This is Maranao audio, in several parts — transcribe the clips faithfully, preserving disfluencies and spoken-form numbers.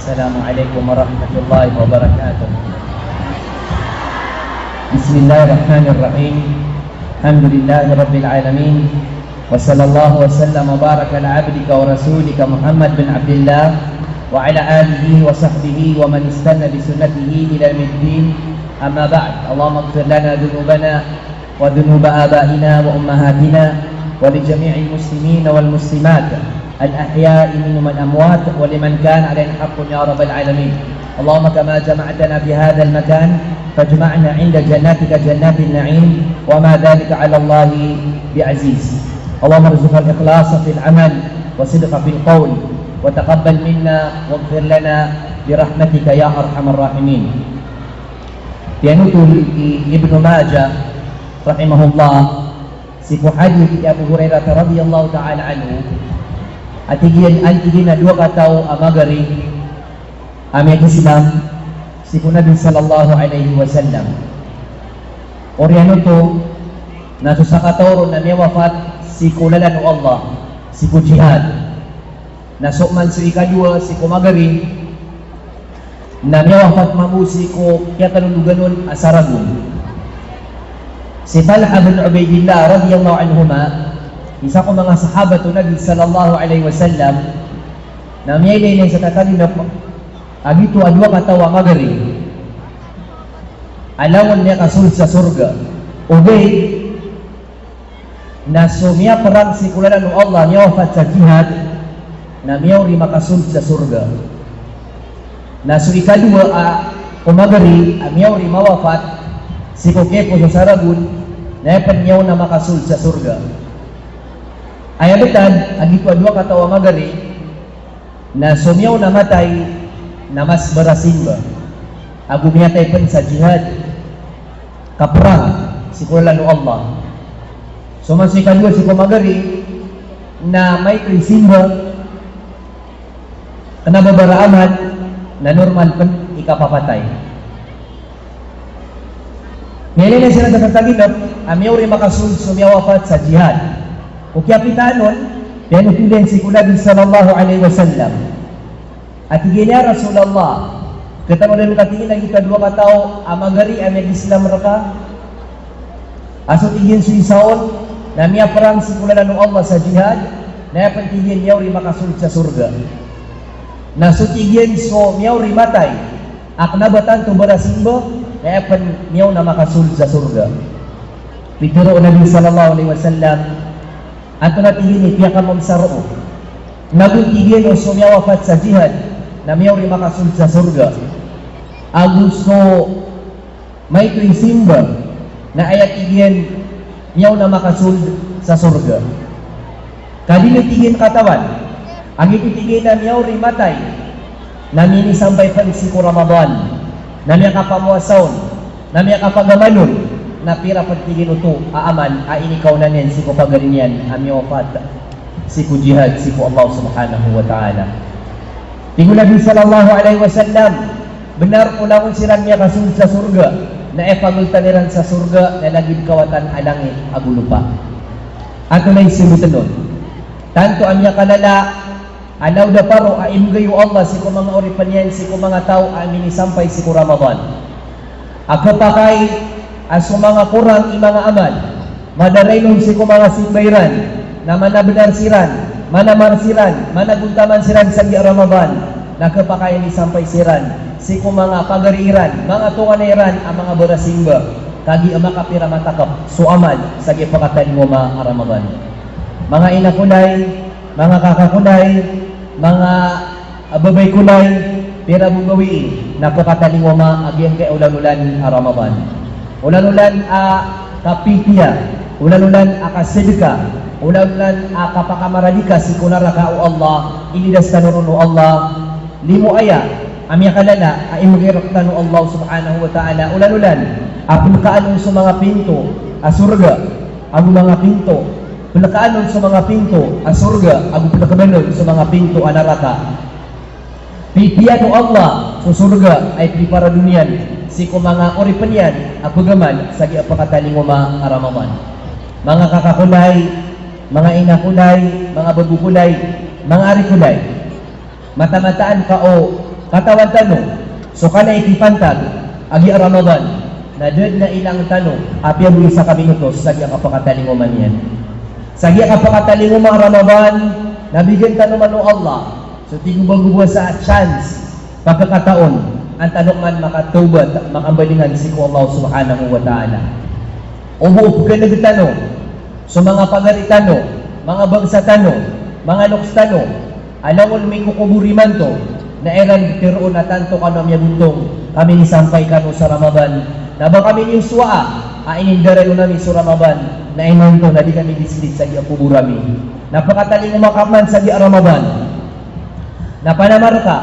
السلام عليكم ورحمة الله وبركاته. بسم الله الرحمن الرحيم. الحمد لله رب العالمين. وصلى الله وسلم وبارك على عبدك ورسولك محمد بن عبد الله وعلى آله وصحبه ومن استنى بسنته إلى يوم الدين. أما بعد. اللهم اغفر لنا ذنوبنا وذنوب آبائنا وأمهاتنا ولجميع المسلمين والمسلمات الأحياء منهم والأموات ولمن كان علينا حق يا رب العالمين. اللهم كما جمعتنا في هذا المكان فاجمعنا عند جناتك جنات النعيم وما ذلك على الله بعزيز. اللهم ارزقنا الإخلاص في العمل والصدق في القول وتقبل منا واغفر لنا برحمتك يا أرحم الراحمين. Piyanothol i Ibnu Majah rahimahullah sii ko hadith i Abu Hurairah radhiyallahu ta'ala anhu, a tig iyan, antigiyan a dowa kataw a magari a miyag-Islam sii ko Nabi sallallahu alaihi wasallam. Oriyan oto na so sakataw ron na miyawafat sii ko lalan o Allah, sii ko jihad. Na so man so ikadowa sii ko magari na miyawafat mambo sii ko kiyakalologan on a saragon. Si Talha bin Ubaidillah radhiyallahu anhuma, isa ko manga sahabat o Nabi sallallahu alaihi wasallam, na miyailay niyan sa tataginep a giyoto a dowa kataw a magari a langon miyakasold sa sorga. Ogaid na so miyaperang sii ko lalan o Allah, miyawafat sa jihad, na miyaori makasold sa sorga. Na so ikadowa a ko magari a miyaori mawafat sii ko kiyaposo sa saragon, na aya pen miyaona makasold sa sorga. Aya betad a giyoto a dowa kataw a magari na so miyaona matay na mas barasimba ago miyatay pen sa jihad, kaperang sii ko lalan o Allah. So man so ikadowa sii ko magari na maito i simba, kena ba baraamad, na normal pen i kapapatay. Miyailay siran sa tataginep a miyaori makasold so miyawafat sa jihad. O kiyapitaan on, piyanothol iyan sii ko Nabi sallallahu alaihi wasallam. A tig iyan, "Ya Rasulullah, ketaman ka tig iyan a giyoto a dowa kataw a magari a miyag-Islam reka?" A so tig iyan so isa on na miyaperang sii ko lalan o Allah sa jihad, na aya pen tig iyan miyaori makasold sa sorga. Na so tig iyan so miyaori matay a kena ba tanto barasimba, na aya pen miyaona makasold sa sorga. Pitharo o Nabi sallallahu alaihi wasallam, antonaa tig iyan i piyakamamsa roo? Na go tig iyan o so miyawafat sa jihad na miyaori makasold sa sorga. Ago so maito i simba na aya tig iyan miyaona makasold sa sorga. Ka di niyo tig iyan katawan a giyoto tig iyan a miyaori matay na minisampay pen sii ko Ramadan, na miyakapamowasa on, na miyakapagamal on, na pira pen tig iyan oto a amal a inikaona niyan sii ko pagari niyan a miyawafat sii ko jihad sii ko Allah subhanahu wa ta'ala. Tig o Nabi sallallahu alaihi wasallam, benar o langon siran miyakasold sa sorga, na ipagoltan iran sa sorga na lagid kawatan a langit ago lopa. Antonaa i sembotn on? Tanto a miyakalala a laod a paro a imbgay o Allah sii ko manga oripen iyan, sii ko manga taw a minisampay sii ko Ramadan, a khapakay a so manga korang i manga amal, madarain on sii ko manga simba iran, na manabenar siran, manamar siran, managontaman siran sa giya Ramadan, na khapakay a misampay siran sii ko manga pagari iran, manga tonganay iran a manga barasimba, kagiya makapira matakep so amal sa giya pekatalingoma a Ramadan. Manga ina ko lay, manga kaka ko lay, manga babay ko lay, pira bo gawii na pekatalingoma a giyangkai a olan-olan a Ramadan. Olan-olan a kapipiya, olan-olan a kasedka, olan-olan a kapakamaradika sii ko naraka o Allah, inidas tano ron o Allah. Limo aya a miyakalala a imbgay rektano o Allah subhanahu wa ta'ala, olan-olan a pelekaan on so manga pinto a sorga ago manga pinto, pelekaan on so manga pinto a sorga ago pelekeben on so manga pinto a naraka. Pipiya o Allah so sorga a ipiparado niyan sii ko manga oripen iyan a pegamal sa giya pekatalingoma a Ramadan. Manga kaka ko lay, manga ina ko lay, manga babo ko lay, manga ari ko lay. Mataan-mataan ka o Katawan tano so kala i kipantag a giya Ramadan, na da dn a ilang tano a piyagoy sa kaminotos sa giya kapakatalingoma niyan. Sa giya kapakatalingoma a Ramadan, na bigan tano man o Allah so tigobagoba sa chance, pagkakataon, an tano man makatawbat, makambalingan sii ko Allah Subhanahu wa Ta'ala. O bo pkhan'g tano so manga pagari tano, manga bangsa tano, manga loks tano, a langon mikokobor imanto, na iran tharoon a tanto kano a miyagontong ka minisampay kano sa Ramadan, na ba kami niyo sowaa a inindaraion ami so Ramadan, na imanto na di kami dislit sa giya kobor ami. Na pakatalingoma ka man sa giya Ramadan. Na panamar ka,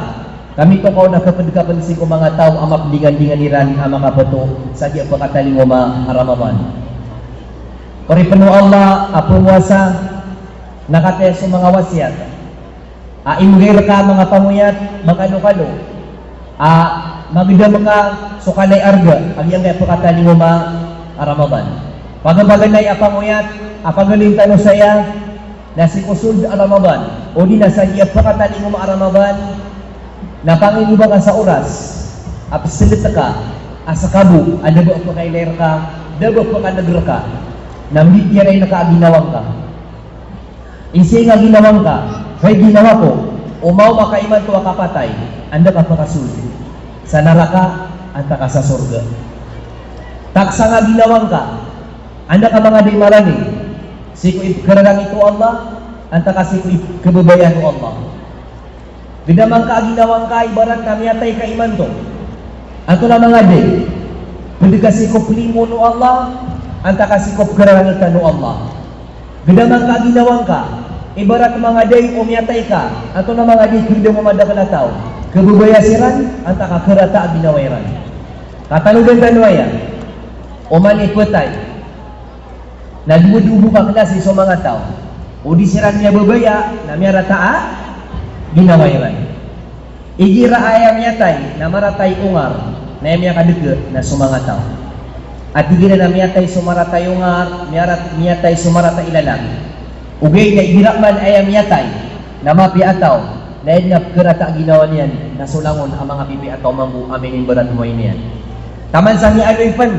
ka mitokaw na kapd ka pn sii ko manga taw a mapdingandingan iran a makapato sa giya pakatalingoma a Ramadan. Oripn o Allah a phowasa, na kataya so manga wasiyat a imbgay rka a manga pangoyat makalokalo a magdam ka so kala i arga a giyangkaya pakatalingoma a Ramadan. Paganaganay a pangoyat a pagaloyn tano saya, na sii ko sold a Ramadan, odi na sa giya pakatalingoma a Ramadan, na panginiba ka sa oras a pslt ka a ska bo a da ba pkailay rka, da ba pkan'g rka, na mbitiyarai ngka a ginawa ngka. Isii nga ginawa ngka, hay ginawa ko, o maoma ka imanto a kapatay, anda ka pkasold? Sa naraka antaa ka sa sorga? Taksa nga ginawa ngka, anda ka mangada i marani, sii ko ipkhararangit o Allah antaa ka sii ko ipkhababayaan o Allah? Gdam angka a ginawa ngka, ibarat na miyatay ka imanto, antonaa mangada i? Pd ka sii ko plimoon o Allah antaa ka sii ko pkhararangitan o Allah? Gdam angka a ginawa ngka, ibarat mangada i o miyatay ka, antonaa mangada i? Kdam o madakl a taw, khababaya siran antaa ka kharata a ginawa iran? Katanodan tano aya, oman i phatay na dowa-dowa bo ka klasi so manga taw. O di siran miyababaya na miyarata a ginawa iran. Igira aya miyatay na marata i ongar, na aya miyakadk na so manga taw. At igira na miyatay so marata i ongar, miyarat-, miyatay so marata i lalan. Ogaid na igira man aya miyatay na mapiya a taw, na aya dn a pkharata a ginawa niyan na so langon a manga pipiya a taw mambo a minimbaratmoway niyan. Taman sa miyaaloy pn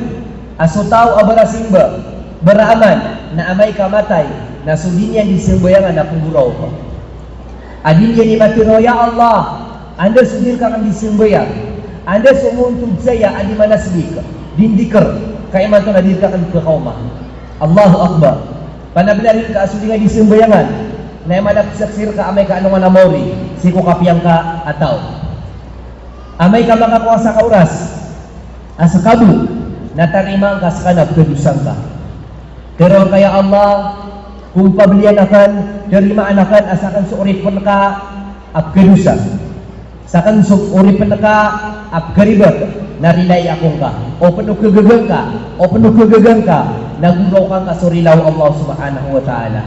a so taw a barasimba, baraamal, na amay ka matay na so di niyan di sambayangan na pnggoraok. A di niyan di matharo, "Ya Allah, anda so di rka akn di sambayang? Anda so moontod saya a di manasbik, di ndikr, ka imanto na di rka akn pkhakaoma?" Allahu Akbar. Panabnar ingka a so di nga di sambayangan na aya mala pzaksir ka amay ka alongan a maori sii ko kapiya ngka a taw. Amay ka makakowa sa ka oras a ska bo, na tarimaan ka ska na pkhadosa ngka. Tharoon ka, "Ya Allah, kompabliyan akn, tarimaan akn a sakn so oripn ka a pkhadosa. Sakn so oripn ka a pkharibat, na rilai ako ngka." O pn o khagaga ngka, o pn o khagaga ngka, na goraoka ngka so rila o Allah Subhanahu wa Ta'ala.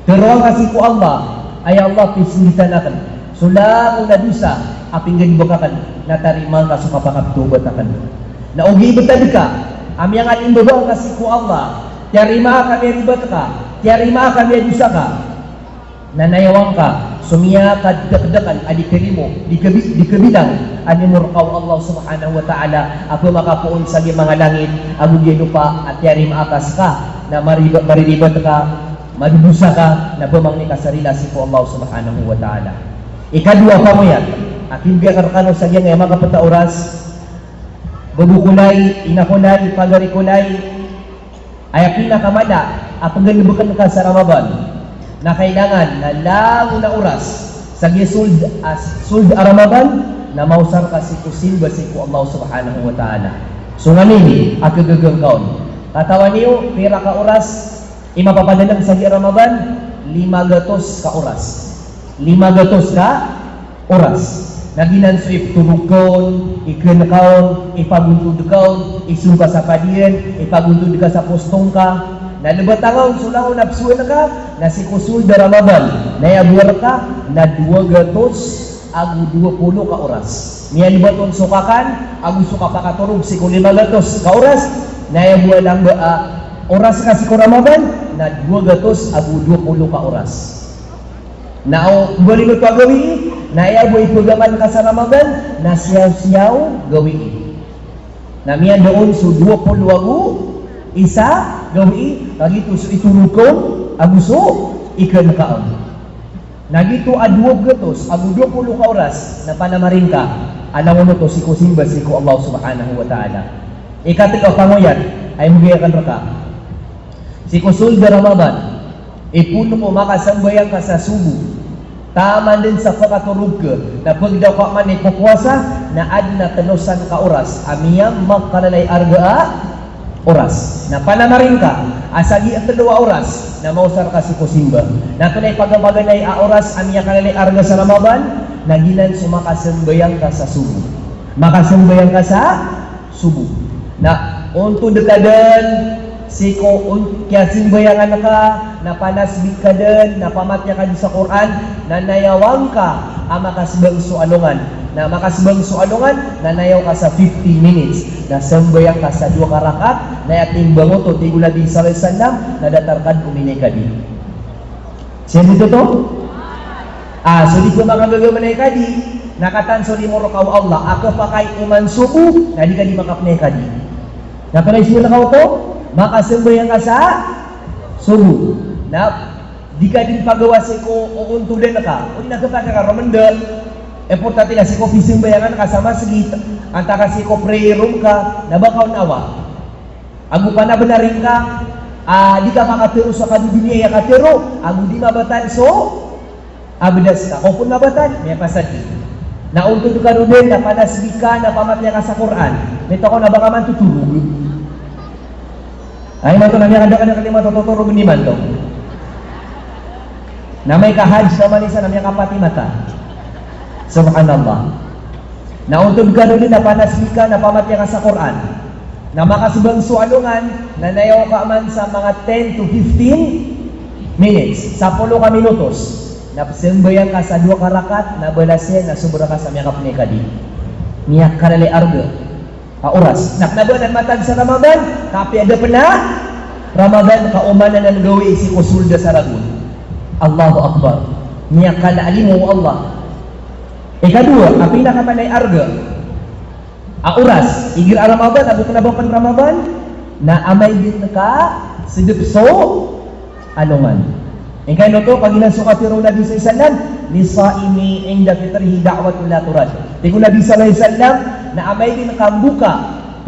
Tharoa ngka sii ko Allah a, "Ya Allah, pisnditan akn so langon a dosa a pinggalbk akn, na tarimaa ngka so kapakapthawbat akn." Na ogaid btad ka a miyangalimbabaang ka sii ko Allah, tiyarimaa ka miyaribat ka, tiyarimaa ka miyadosa ka, na nayawa ngka so miyakadakdakl a di kalimo, di kabi-, di kabilang a mimorka o Allah Subhanahu wa Ta'ala a pmakapoon sa giya manga langit ago giya lopa a tiyarimaa ka ska, na mariba-, mariribat ka, madodosa ka, na pmangni ka sa rila sii ko Allah Subhanahu wa Ta'ala. Ikadowa a pamoyat a kimbgay akn rkano sa giyangkaya makapta oras, babo ko lay, ina ko lay, pagari ko lay, aya pinakamala a pnggalbkn ka sa Ramadan, na kailangan na langon a oras sa giya sold a, sold a Ramadan, na maosar ka sii ko simba sii ko Allah Subhanahu wa Ta'ala. So nganin a khagaga ngka on. Katawan iyo, pira ka oras i mapapadalm sa giya Ramadan? Lima gatos ka oras. Lima gatos ka oras. Na giyanan so iptorog ka on, ikn ka on, ipagontod ka on, isong ka sa padiyan, ipagontod ka sa posto ngka. Na lbtang on so langon a psoon ka, na sii ko sold a Ramadan, na aya bowar ka na dowa gatos ago dowa polo ka oras. Miyalbat on so kakan ago so kapakatorog sii ko lima gatos ka oras, na aya bo a lamba a oras ka sii ko Ramadan na dowa gatos ago dowa polo ka oras. Na o mbaloy oto a gawii, Na aya bo i pagaman ka sa Ramadan na siyaw-siyaw gawii. Na miyandoon so dowa polo ago isa gawii, kagiya oto so itoron ka on ago so iknka on. Na giyoto a dowa gatos ago dowa polo ka oras na panamarin ka a langon oto sii ko simba sii ko Allah Subhanahu wa Ta'ala. Ikatlo a pangoyat a imbgay akn rka sii ko sold a Ramadan, ipoon ko makasambayang ka sa sobo taman dn sa pkatorog ka, na pagdaw ka man i popowasa, na adn a tlo san ka oras a miyamakalalayi a arga a oras. Na panamarin ka a sa giya tlo a oras na maosar ka sii ko simba. Na antonaa i paganaganay a oras a miyakalalayi a arga sa Ramadan? Na giyanan so makasambayang ka sa sobo. Makasambayang ka sa sobo. Na ontod ka dn sii ko on-, kiyasambayangan ka, na panasbih ka dn, na pamatiya ka dn sa Qur'an, na nayawa ngka a makasbang so alongan. Na makasbang so alongan, na nayawa ka sa fifteen minutes. Na sambayang ka sa dowa ka rakaat, na aya timbang oto, tig o Nabi sallallahu alaihi wasallam, na datar ka dn o minay kadi. Sii dn oto? Ah, so di pn makagaga minay kadi, na katawan so limo rka o Allah a kapakay oman sobo, na di ka dn makapnay kadi. Na pnay sii rka oto, makasambayang ka sa sobo. Na di ka dn pagawa sii ko oontodan ka. O di na kapakay ka romndal. Importante na sii ko pisambayangan ka sa masgit, antaa ka sii ko prayer room ka, na ba ka on awa. Ago panabnarin ka a di ka makatharo sa kadodoniya a katharo, ago di mabatal so abdas ka. Ka opama na batal, miyapasad. Na ontod ka roo dn na panasbih ka, na pamatiya ka sa Qur'an. Mitaw ka na ba ka man totorog. Ay, imanto na miyakadakadakl imanto, totorog imanto. Na amay ka hajj sa manisa na miyakapat i mata. Subhanallah. Na ontod ka roo dn na panasbih ka, na pamatiya ka sa Qur'an. Na makasbang so alongan, na nayawa ka man sa manga ten to fifteen minutes, sapolo ka minutos. Na pzambayang ka sa dowa ka rakaat, na balas iyan na sobra ka sa miyakapnay kadi. Miyakalalayi a arga a oras. Na kna ba anan matag sa Ramadan, kapiya da pn a Ramadan ka oman anan gawii sii ko sold a saragon. Allahu Akbar. Miyakalimo o Allah. Ikadowa, a pinakamalalayi a arga a oras, igira Ramadan, ago kna ba pn Ramadan, na amay dn ka sdp so alongan. Ingkaino oto, kagiya so katharo o Nabi sallallahu alaihi wasallam, "Lis-saimi inda fitrihi da'watun la turad." Tig o Nabi sallallahu alaihi wasallam, na amay dn ka mboka,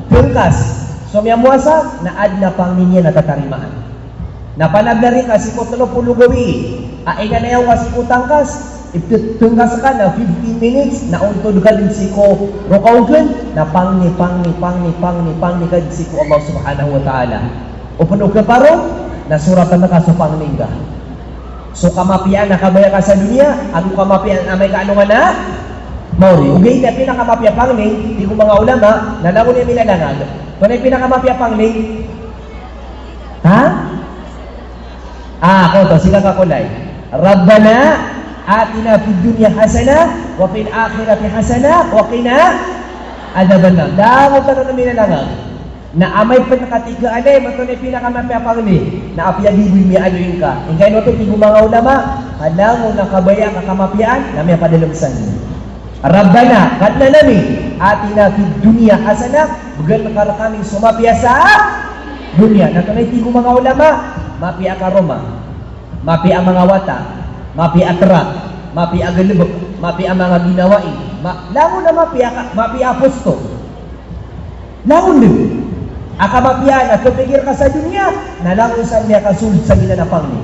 tngkas so miyamowasa, na adn a pangni niyan a tatarimaan. Na panabnarin ka sii ko tlo polo gawii a inganayaw ka sii ko tangkas, iptngkas ka na fifteen minutes, na ontod ka dn sii ko roo ka ogn, na pangni, pangni, pangni, pangni, pangni ka dn sii ko Allah Subhanahu wa Ta'ala. O pn o kaparo, na soratn ka so pangni ngka. So kamapiyaan a kabaya ka sa doniya, ago kamapiyaan a amay ka alongan a maori. Ogaid na pinakamapiya a pangni, tig o manga ulama, na langon iyan milalangag. Antonaa i pinakamapiya a pangni? Ha? Ah, koto, sii ka kakolay. Rabbana atina fid dunya hasanah wa fil akhirati hasanah wa qina adhabannar. Langon tano na milalangag. Na amay pn ka tig ka anay, antonaa i pinakamapiya a pangni, na apiya giyoto i miyaaloy ngka. Ingkaino oto, tig o manga ulama, ka langon a kabaya ka kamapiyaan, na miyapadalm san. Rabbana, Kadnan ami, atina fid dunya hasanah, bgan ka rkami so mapiya sa doniya. Na antonaa i tig o manga ulama, mapiya a karoma, mapiya a manga wata, mapiya a trak, mapiya a galbk, mapiya a manga ginawai, ma-, langon a mapiya ka, mapiya a posto. Langon dn a kamapiyaan a kapikir ka sa doniya, na langon san miyakasold sa giyanan a pangni.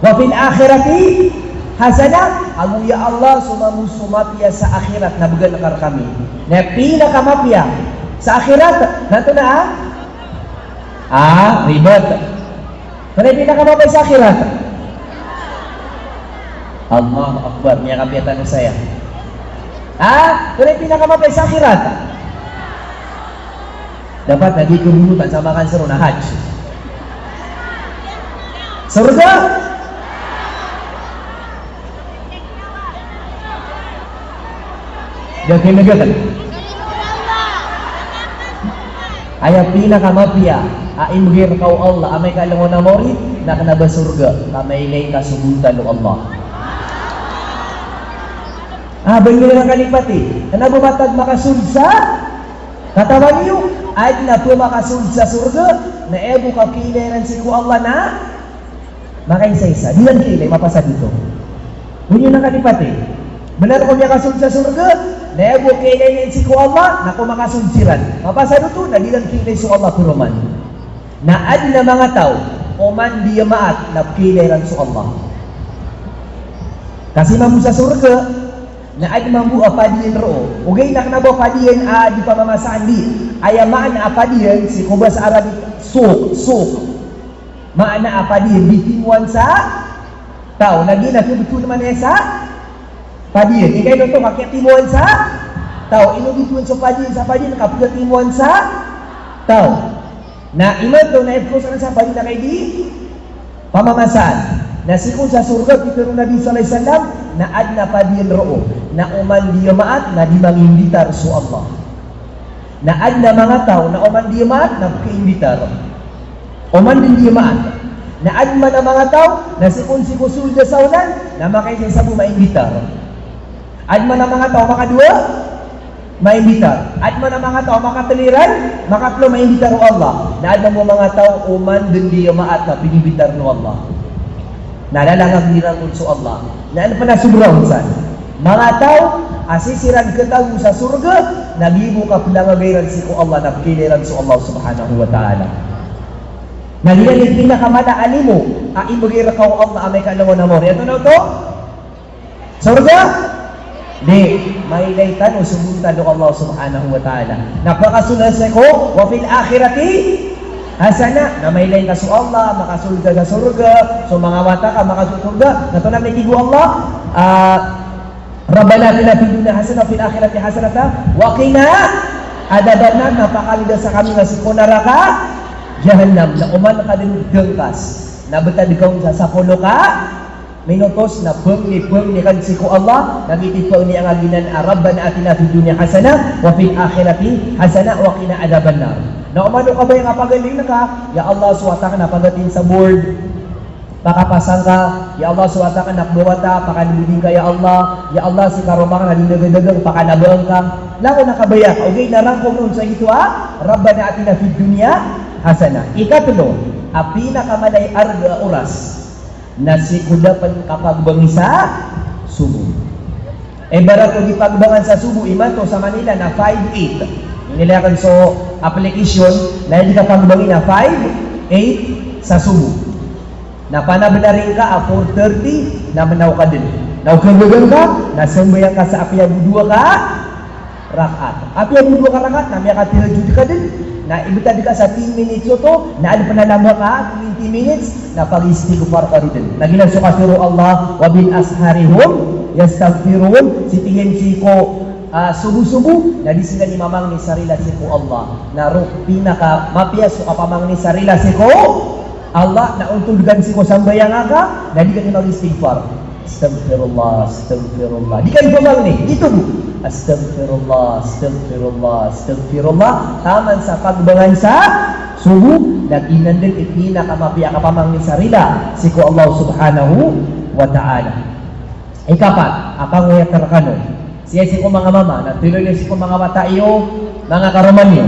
Wa fil akhirati hasanah, ago ya Allah, so mambo so mapiya sa akhirat na bgan ka rkami. Na pinakamapiya sa akhirat, na antonaa? Ah, ribat. Antonaa i pinakamapiya sa akhirat? Allahu Akbar, miyakapiya tano saya. Ha? Antonaa i pinakamapiya sa akhirat? Dapat lagi kebunutan sama kan seru na hajj. Surga? Dapat negara. Aya pinakamapiya a imbgay rka o Allah amay ka alongan a maori, na kna ba sorga, ka mailay ka so bontal o Allah. Abal iran a kalipati, kna ba matag makasold sa katawan iyo, adn a pmakasold sa sorga, na aya bo kapkhailay iran sii ko Allah na makaisaisa. Di iran khailay, mapasad oto. Bnar ko miyakasold sa sorga, na aya bo khailay niyan sii ko Allah, na ko makasold siran. Mapasad oto, na di iran khailay so Allah paroman. Na adn a manga taw, oman di yamaat, na pkhailay iran so Allah. Kasi mambo sa sorga, na adn mambo a padiyan roo. Ogaid na kna ba padiyan a di pamamasaan di. Aya maana a padiyan, sii ko basa Arabi, suq, suq. Maana a padiyan, di timoan sa taw. Lagid na khabtowan man aya sa padiyan. Ingka ino oto, ka kiyatimoan sa taw. Ino bitowan so padiyan sa padiyan, ka pkhatimoan sa taw. Na imanto na ipkos anan sa padiyan a kay di pamamasaan. Na sii kon sa sorga, pitharo o Nabi sallallahu alaihi wasallam, na adn a padiyan roo na oman di yamaat na di mangimbitar so Allah. Na adn a manga taw na oman di yamaat na pkhaimbitar. Oman dn di yamaat. Na adn man a manga taw na sii kon sii ko sold a saolan na makaisaisa bo maimbitar. Adn man a manga taw makadowa, maimbitar. Adn man a manga taw makatlo iran, makatlo, maimbitar o Allah. Na adn mambo a manga taw oman dn di yamaat na pimbitar o Allah. Na lalangag iran kon so Allah. Na anda pn a sobra on san? Manga taw a sii siran khatago sa sorga, na giya bo kaplangagn iran sii ko Allah, na pkhailay iran so Allah subhanahu wa ta'ala. Na giyanan i pinakamala a limo a imbgay rka o Allah amay ka alongan a mawri. Antonaa oto? Sorga? Di, mailay tano so bontal o Allah subhanahu wa ta'ala. Na pakasold sii ko, wa fil akhirati hasana. Na mailay ka so Allah, makasold ka sa sorga, so manga wata ka, makasold sa sorga. Na antonaa i tig o Allah? Ah, Rabbana atina fid dunya hasanah wa fil akhirati hasanah wa qina adhaban nar. Na pakaldas kami nga sii ko naraka Jahannam. Na oman ka dn dngkas, na btad ka on sa sapolo ka minotos na pangni, pangni ka sii ko Allah, na giyoto i pangni angka giyanan a Rabbana atina fid dunya hasanah wa fil akhirati hasanah wa qina adhaban nar. Na oman o kabaya a pagaling ka, ya Allah, so wata akn na pagatin sa board, pakapasa ngka, ya Allah, so wata akn na khabawata, pakalbodi ngka, ya Allah, ya Allah, si karoma akn na di dagadagang, pakalaba ngka. Langon a kabaya ka, ogaid na rangkom on sa giyoto a Rabbana atina fid dunya hasanah. Ikatlo, a pinakamala i arga a oras na sii ko da pn kapagbangi sa sobo. Ibarat o di pagbangan sa sobo imanto sa Manila na five eight. Inilay akn so application na di kapagbangi na five eight sa sobo. Na panabnar ingka a four thirty na mnaw ka dn. Na o kagaga ngka na sambayang ka sa apiya bo dowa ka rakaat. Apiya bo dowa ka rakaat na miyakatahajjud ka dn, na ibtad ka sa ten minutes oto, na adn pn a lamba ka twenty minutes, na pag-istighfar ka roo dn. Na giyanan so katharo o Allah, wa bil ashari hum yastaghfirun, sii tigiyan sii ko, ah, sobo-sobo, na di siran mamangni sa rila sii ko Allah. Na roo pinakamapiya so kapamangni sa rila sii ko Allah, na ontod ka sii ko sambayang ka, na di ka di mag-istighfar. Astaghfirullah, astaghfirullah. Di ka di pamangni, di tobo. Astaghfirullah, astaghfirullah, astaghfirullah. Taman sa pagbangan sa sobo, na giyanan dn i pinakamapiya a kapamangni sa rila sii ko Allah subhanahu wa ta'ala. Ikapat a pangoyat rkano, sii sii ko manga mama, na tlo sii ko manga wata iyo, manga karoma niyo,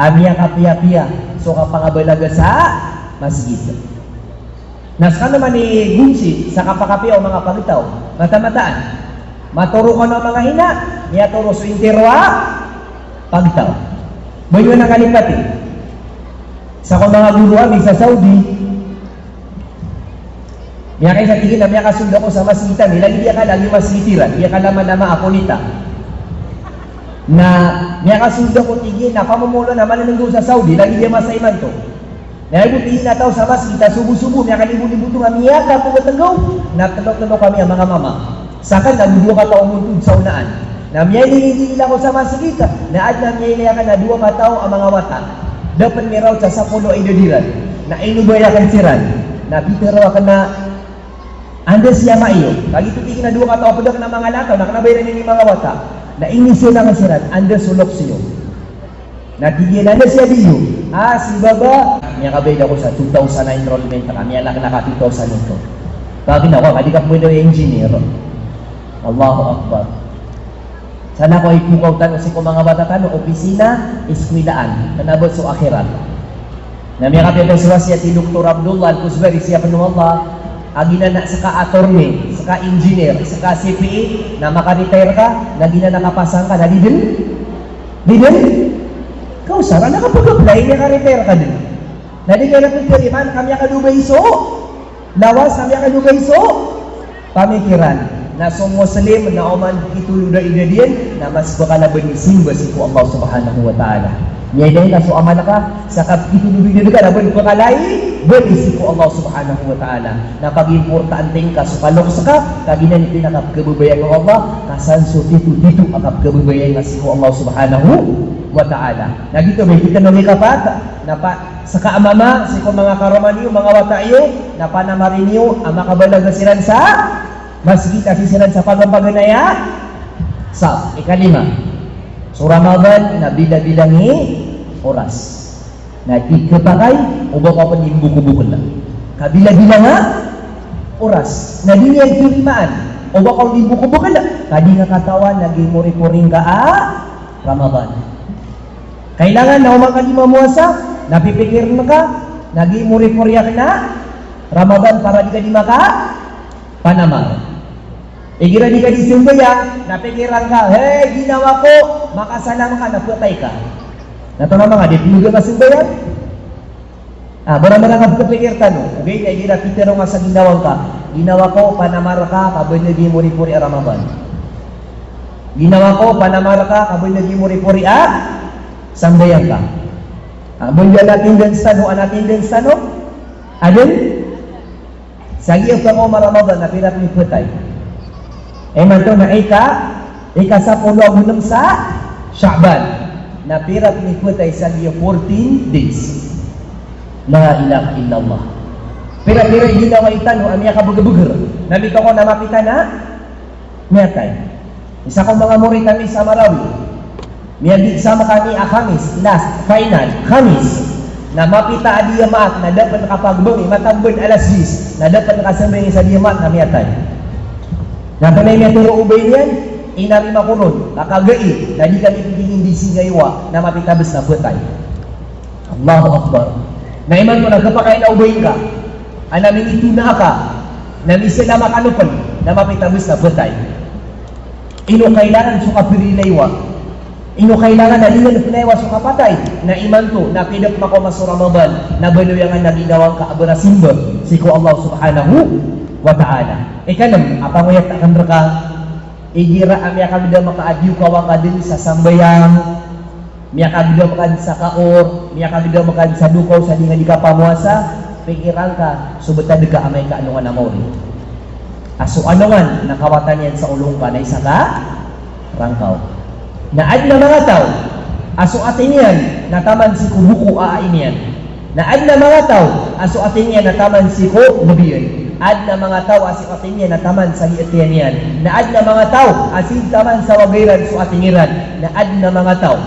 a miyakapiyapiya so kapangabalaga sa masgit. Na skano man i gonsi sa kapakapiya o manga pagtaw, matamataan. Matoro kano a manga ina, miyatoro so intiro a pagtaw. Ba iyo na kalipati. Sa ko manga goro ami sa Saudi, miyakaisa, tig iyan a miyakasold ako sa masgit ami, lagid iyan ka lagid masgit iran, iyan ka lama-lama a konita. Na miyakasold ako, tig iyan, na pamomolo na mananenggaw sa Saudi, lagid iyan masa imanto. Na aya bo, tig iyan, a taw sa masgit a sobo-sobo, miyakalibo-libo oto nga miyakapngetenggaw, na tlo-tlo kami a manga mama. Sakn na dowa kataw a montod sa onaan. Na miyailay-ilay ako sa masgit, na adn a miyailay akn a dowa kataw a manga wata. Da pn miraot sa sapolo a idad iran. Na inobay akn siran. Na pitharo akn a, anda si ama iyo? Kagiya tig iyan a dowa kataw a pd akn a manga lakaw, na kna ba iran ini manga wata. Na inizaan akn siran, anda so loks iyo? Na tig iyan a, anda si abi iyo? Ah, si baba. Miyakabayad ako sa two thousand a enrollment ka, miyalak na ka two thousand ito. Pagina ko, ka di ka pwede engineer. Allahu Akbar. Salakaw i pokaw tano sii ko manga wata tano, opisina, eskwilaan, kna ba so akhirat. Na miyakapipiya so wasiyat i Doktor Abdullah Al-Kuzbari, siyapn o Allah, a giyanan a ska attorney, ska engineer, ska C P A, na maka-retire ka, na giyanan a kapasang ka, na di dn, di dn, kaosar a kapag-apply, miyaka-retire ka dn. Na di ka na ptarimaan, ka miyakadogay so lawas, na miyakadogay so pamikiran. Na so Muslim na oman kitolod a idad iyan, na mas pkala bn i simba sii ko Allah Subhanahu wa Ta'ala. Miyada ka so amal ka, sa kapkitolod a idad ka, na bn pkala i bn sii ko Allah Subhanahu wa Ta'ala. Na pagimportante ngka so kaloks ka, ka giyanan i pinakapkhababayaan o Allah, ka san so titotito a kapkhababayaan ka sii ko Allah Subhanahu wa Ta'ala. Na giyoto ba i kitano i kapat, na pa Ska a mama, sii ko manga karoma niyo, manga wata iyo, na panamari niyo a makabalaga siran sa masgit a sii siran sa pagampaganay a saf. Ikalima, so Ramadan na bilabilang i oras. Na di khapakay o ba ka pn imbokbokl. Ka bilabilang a oras. Na di niyan tarimaan o ba ka pn imbokbokl. Ka di ngka katawan na gii moripori ngka a Ramadan. Kailangan na oman ka di mamowasa, na pipikirn ka, na gii moripori akn a Ramadan para di ka di makapanamar. Igira di ka di sambayang, na pikiran ka, "Hey, ginawa ko, makasalam ka, na phatay ka." Na tonaa manga di pn ka sambayang? Ah, barabarang a kapikir tano, ogaid na igira pitharo ngka sa ginawa ngka, ginawa ko, panamar ka, ka ba na gii moripori a Ramadan. Ginawa ko, panamar ka, ka ba na gii moripori a sambayang ka. Ah, ba na attendance tano, attendance tano, adn, sa giya pakaoma Ramadan na pira pn i phatay. Imanto na ika, ika sapolo ago nem sa Sha'ban. Na pira pn i phatay sa giya fourteen days. La ilaha illallah. Pira-pira i ginawa i tano a miyakabgabgr. Na mitokaw na mapita na miyatay. Isa ko manga morit ami sa Marawi. Miya-exam kami a Khamis, last, final, Khamis. Na mapita a di Jumaat, na da pn kapagbangi, mataan pn alas diyes, na da pn kasambayang sa di Jumaat, na miyatay. Na antonaa i miyatharo o ba niyan, inarima ko ron, kakagai, na di kami pn di singayowa, na mapita bs na phatay. Allahu Akbar. Na imanto na khapakay na o ba ingka a na minitona ka, na misalam ka nopen, na mapita bes na phatay. Ino kailangan so kapirilaywa? Ino kailangan a di niyan pinayawa so kapatay? Na imanto na pidap makaoma so Ramadan, na baloyangan a ginawa ngka a barasimba sii ko Allah Subhanahu wa Ta'ala. Ikanem a pangoyat aken reka, igira a miyakagedam ka a di o kawa ka den sa sambayang, miyakagedam ka sa kaor, miyakagedam ka sa dokaw sa di nga di kapamowasa, pikiran ka so betad ka amay ka alongan a maori. A so alongan na kawatan iyan sa olo ngka na isa ka rangkaw. Na aden a manga taw a so ateng iyan na taman sii ko boko a ain iyan. Na aden a manga taw a so ateng iyan na taman sii ko lebi iyan. Aden a manga taw a so ateng iyan na taman sa giya tiyan iyan. Na aden a manga taw a sii taman sa waga iran so ateng iran. Na aden a manga taw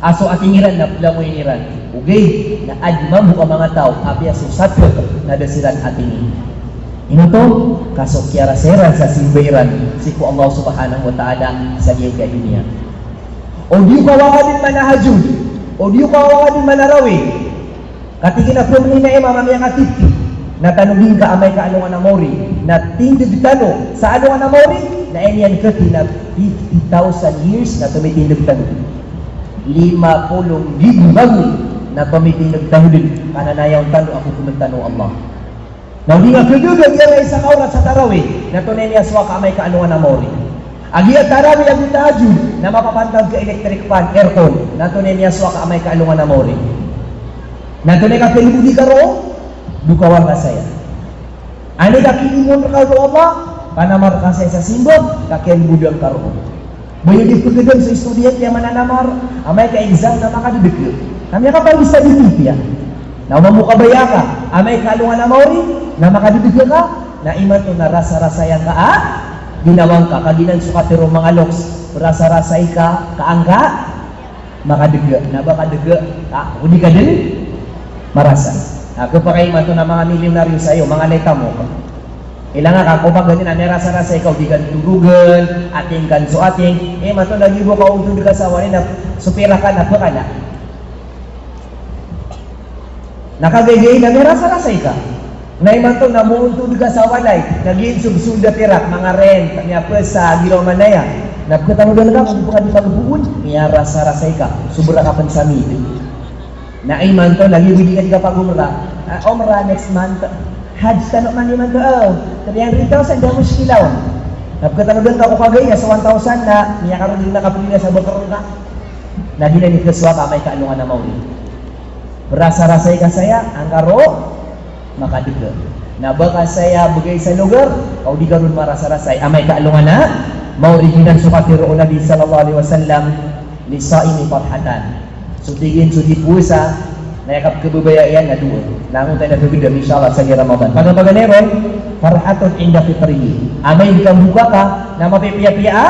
a so ateng iran na pelangoyin iran. Ogaid na aden mambo a manga taw a apiya so satek na da siran atengi. Ino oto? Ka so kiyarasa iran sa simba iran sii ko Allah Subhanahu wa Ta'ala sa giyangkaya doniya. O di o kawa ka den manahajud, o di o kawa ka den manarawi. Katii na pemeni na imam a miyakatiti, na tano di ngka amay ka alongan a maori, na tindeg tano sa alongan a maori, na aya niyan kati na fifty thousand years na tomitindeg tano. Lima polo ribu taon na tomitindeg tano den, ka na nayawn tano a kokomen tano o Allah. Na o di nga kagaga giya isa ka oras sa tarawih, na antonaa i miyasowa ka amay ka alongan a maori? A giya tarawih ago tahajjud na mapapantag ka electric fan, aircon, na antonaa i miyasowa ka amay ka alongan a maori? Na antonaa i kakelebodi ka roo? Dokawan ka saya. Anda i kakilimon reka o Allah? Panamar ka saya sa simba, kakelebodi ka roo. Ba iyo di pegedam so estudyante a mananamar, amay ka exam na makadedeg. Kami a kapag-study di piya. Na o mambo kabaya ka, amay ka alongan a maori, na makadedeg ka, na imanto na rasa-rasaya ngka a ginawa ngka, ka giyanan so katero o manga loks, rasa-rasaya ka, ka angka makadedeg, na ba kadedeg, ka, o di ka den marasa. Na kepakay imanto na manga milyonaryo saya, manga lay tamok. Ilaya ngka ko paganay na miyarasarasay ka o di ka torogan, ating ka so ating, imanto na giyoto ka ontod ka sa walay na so pirak ka na pekala. Na kagaygay na miyarasarasay ka. Na imanto na moontod ka sa walay, na giyoto so sold a pirak, manga rent, miyapesa, giraw man aya. Na pekatanodan ka, ko di pekala di pagboon, miyarasarasay ka. Sobra ka pen sa mid. Na imanto lagid o di ka di kapag-umrah. Ah, umrah next month. Hajj tano man imanto, o. Three hundred thousand, da mushkila on. Na pekatanodan ka ko kagaygay, so one thousand na, miyakaroon di na kapiliya sa bekar ka. Na di na di kesowa ka amay ka alongan a maori. Berasarasay ka saya, angka roo, makadega. Na ba ka saya begay sa lugar, ka o di ka ron marasarasay. Amay ka alongan a maori, giyanan so katharo o Nabi sallallahu alaihi wasallam, "Lis-saimi farhatan." So tig iyan so di powasa, na aya kapekhababaya iyan na dowa. Na angkoto na pegedam, insha Allah, sa gi Ramadan. Paganay ron, "Farhatun inda fitrihi." Amay di kamboka ka, na mapipiyapiya a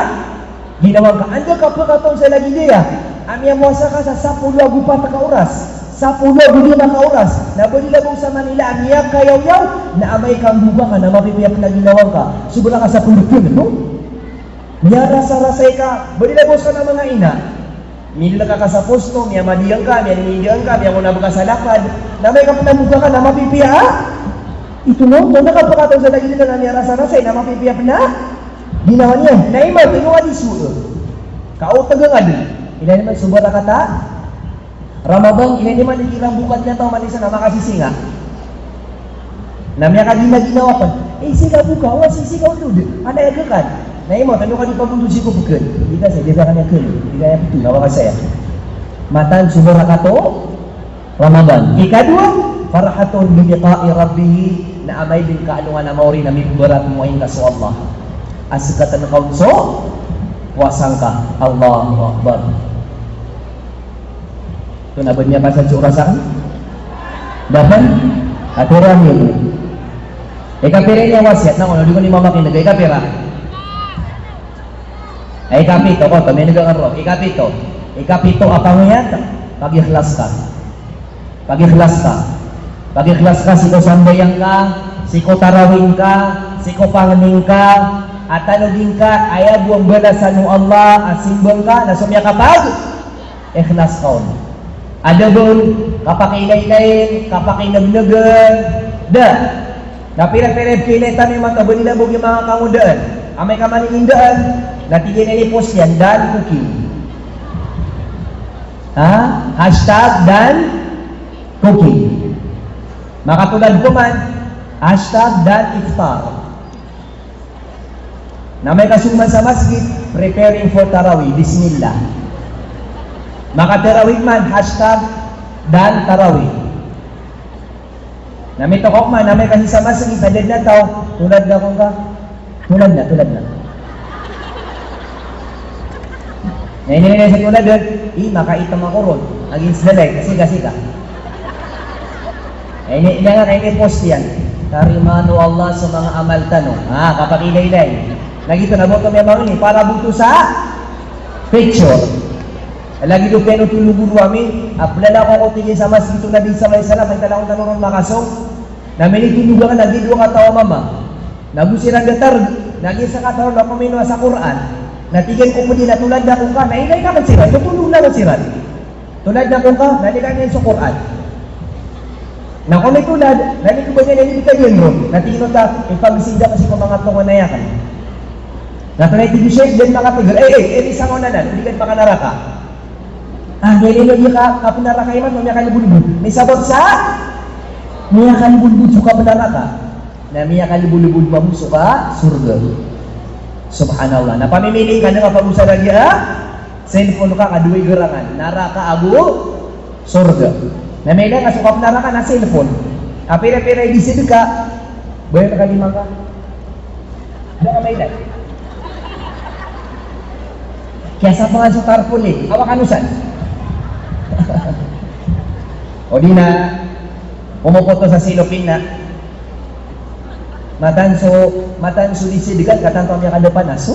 ginawa ngka. Anda ka pekataon sa lagid aya a miyamowasa ka sa sapolo ago pat ka oras, sapolo ago lima ka oras, na ba di labaw sa Manila a miyakayawyawyaw, na amay kamboka ka na mapipiya pen a ginawa ngka. Sobra ka sa pendeken, no? Miyarasarasay ka, ba di labaw sa manga ina. Milelek ka sa posto, miyamadiyang ka, miyaninindiyang ka, miyangonab ka sa lapad. Na amay ka pen a mboka ka na mapipiya a, ito, no? Anda ka pekataon sa lagid aya na miyarasarasay, na mapipiya pen a ginawa niyan. Na imanto, ino ka di so, ka o taga nga di. Ilaya niyo man so barakat a Ramadan, ilaya niyo man i kirambokan niyan taw man isa na makasisinga. Na miyakagina-ginawa pen. Eh, sii ka boka, o sii, sii ka ontod. Anday a gekan. Na imanto, ino ka di pagontod sii ko peken. Di ka saya, di ka kaniya ken. Di ka kaniya peto, na ba ka saya. Mataan so barakat o Ramadan. Ikadowa, farhatun biliqa'i rabbih, na amay den ka alongan a maori na mimbaratemowa ingka so Allah. A sekatan ka on so powasa ngka. Allahu Akbar. Ito na ba niyan pasad so oras aken? Dapen? Atoran iyo bo. Ikapira ini a wasiyat na kono, di ko ni mamakineg, ikapira? Ay, ikapito ko, to, minega ngka ron. Ikapito. Ikapito a pangoyat, pag-ikhlas ka. Pag-ikhlas ka. Pag-ikhlas ka sii ko sambayang ka, sii ko tarawih ka, sii ko pangni ka, a tano di ngka, aya bo a mbalasan o Allah a simba ngka, na so miyakapag-ikhlas ka on. A da ba on kapakailaylay, kapakinegnegen, da. Na pira-pira i pkhailay tano imanto, ba di labaw i manga kangodaan. Amay ka maninindaan, na tig iyan a ini post iyan, done cooking. Ha? Hashtag done cooking. Makatolad ko man, hashtag done iftar. Na amay ka soman sa masgit, preparing for tarawih, bismillah. Makatarawih man, hashtag done tarawih. Na mitokaw man, na amay ka sii sa masgit, adn a taw, tolad na kon ka. Tolad na, tolad na. Na ini, ini sa tolad, eh, i, makaitom ako ron. Against the light, kasi, kasi ka. Na ini, ini nga, ini post iyan. Tarimaan o Allah so manga amal tano. Ah, kapakailaylay. Na giyoto na boto miyamangni, para boto sa picture. Lagid o piyanothol o goro ami, a plalakaw ko tig iyan sa masgit o Nabi sallallahu alaihi wasallam, a intalakaw tano ron makasong. Na minitondog akn a giya dowa kataw a mama. Na go siran datar, na giya sakataw na kominowa sa Qur'an. Na tig iyan ko pd iyan a tolad na kon ka, na ilay ka kn siran, totondog na kn siran. Tolad na kon ka, na ilay ka niyan so Qur'an. Na kon mitolad, na ini ko ba niyan, ini di ka diyan ron. Na tig iyan on ta, ipagsinda ka sii ko manga tonganay akn. Na tonay tig o Sheikh, di makatgr, eh, eh, eh, di sangaw na nan, di ka makanaraka. Ah, di, di, di ka, kapnaraka imanto, miyakalbodbod. Misabap sa miyakalbodbod so kapnaraka. Na miyakalbodbod mambo so ka sorga. Subhanallah. Na pamimili ka na kapag-osa lagi a cellphone ka, ka dowa i gerangan. Naraka ago sorga. Na mailay ka so kapnaraka na cellphone. Kapira-pira i di sedka, bayar ka lima ka. Da ka mailay. Kiyasapangan so tarpaulin, awa ka nosan. O di na, komokoto sa silopin na. Mataan so, mataan so di sedka, katanto a miyakadapanas, so.